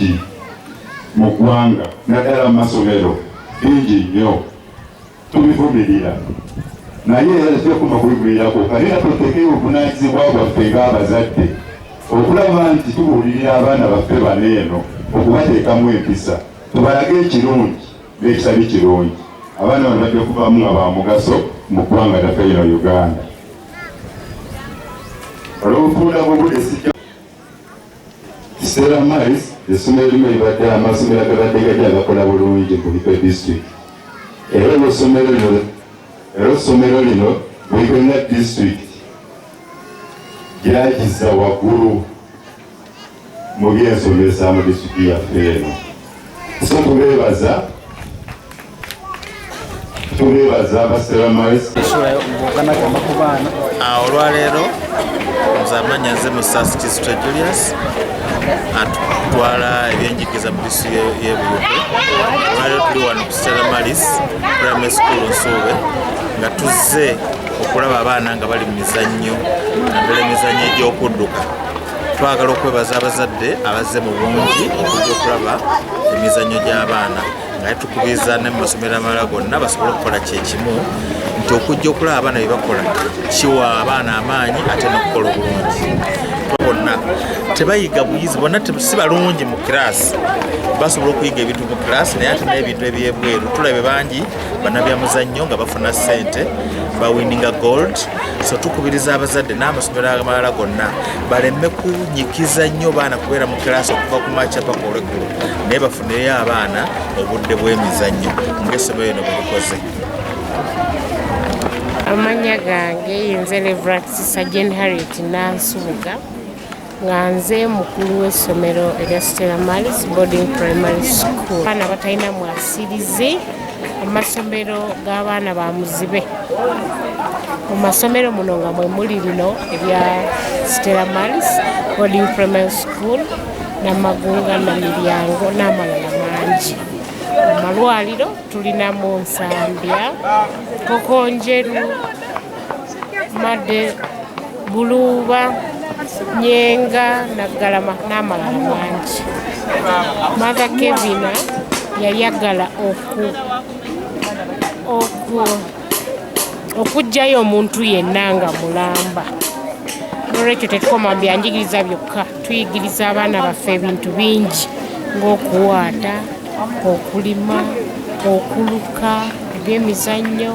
Bingi mu ggwanga, naddala mu masomero, bingi nnyo tubivumirira, naye era tetujja kubivumirira kwokka, naye era tuteekeyo obuvunaanyizibwa bwaffe ng'abazadde okulaba nti tubuulirira abaana baffe bano eno okubateekamu empisa, tubalage ekirungi n'ekitali kirungi. Abaana bano bajja kuvaamu nga ba mugaso mu ggwanga lyaffe lino Uganda. Olw'obufunda bw'obudde sijja. Stella Maris essomero limu eribadde amasomero agabadde gajja agakola bulungi mu Buikwe District, era olw'essomero lino Buikwe nga district lyagiza waggulu mu byensomesa mu disitulikiti yaffe eno. So tubeebaza aba Stella Maris. Ku baana. Olwaleero nze amanya nze Musasi Kizito Julius, atwala ebyenjigiriza mu disitulikiti y'e Buikwe. Olwaleero tuli wano ku Stella Maris Primary School Nsuube nga tuzze okulaba abaana nga bali mu mizannyo, naddala emizannyo egy'okudduka. Twagala okwebaza abazadde abazze mu bungi okujja okulaba emizannyo gy'abaana, nga tukubiriza ne mu masomero amalala gonna basobole okukola kyekimu, nti okujja okulaba abaana bye bakola kiwa abaana amaanyi ate n'okukola obulungi. Bonna tebayiga buyizi, bonna si balungi mu kiraasi. Basobola okuyiga ebintu mu kiraasi, naye ate n'ebintu ebyebweru tulabe bangi bannabyamuzannyo nga bafuna ssente, bawininga gold. So tukubiriza abazadde n'amasomero amalala gonna baleme kunyikiza nnyo baana kubeera mu kiraasi okuva ku makya paka olweggulo, naye bafuneyo abaana obudde bw'emizannyo ng'essomero lino bwe likoze. Amannya gange yenze Reverend Sister Jane Harriet Nansubuga, nga nze mukulu w'essomero erya Stella Maris Boarding Primary School. Abaana batalina mwasirizi, amasomero g'abaana ba muzibe. Mu masomero muno nga mwe muli lino erya Stella Maris Boarding Primary School, Namagunga, Namiryango n'amalala mangi. Mu malwaliro tulinamu Nsambya, Nkokonjeru, Madde, Buluuba, Nyenga, Naggalama n'amalala mangi. Mother Kevina yayagala okuggyayo omuntu yenna nga mulamba. Nolwekyo tetukoma mu byanjigiriza byokka, tuyigiriza abaana baffe ebintu bingi ng'okuwaata, okulima, okuluka, ebyemizannyo,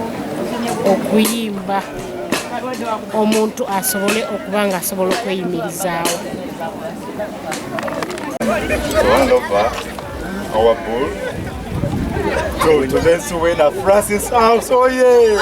okuyimba, omuntu asobole okuba nga asobola okweyimirizaawo. To hand over our bull to today's winner, Francis House. Oh yeah!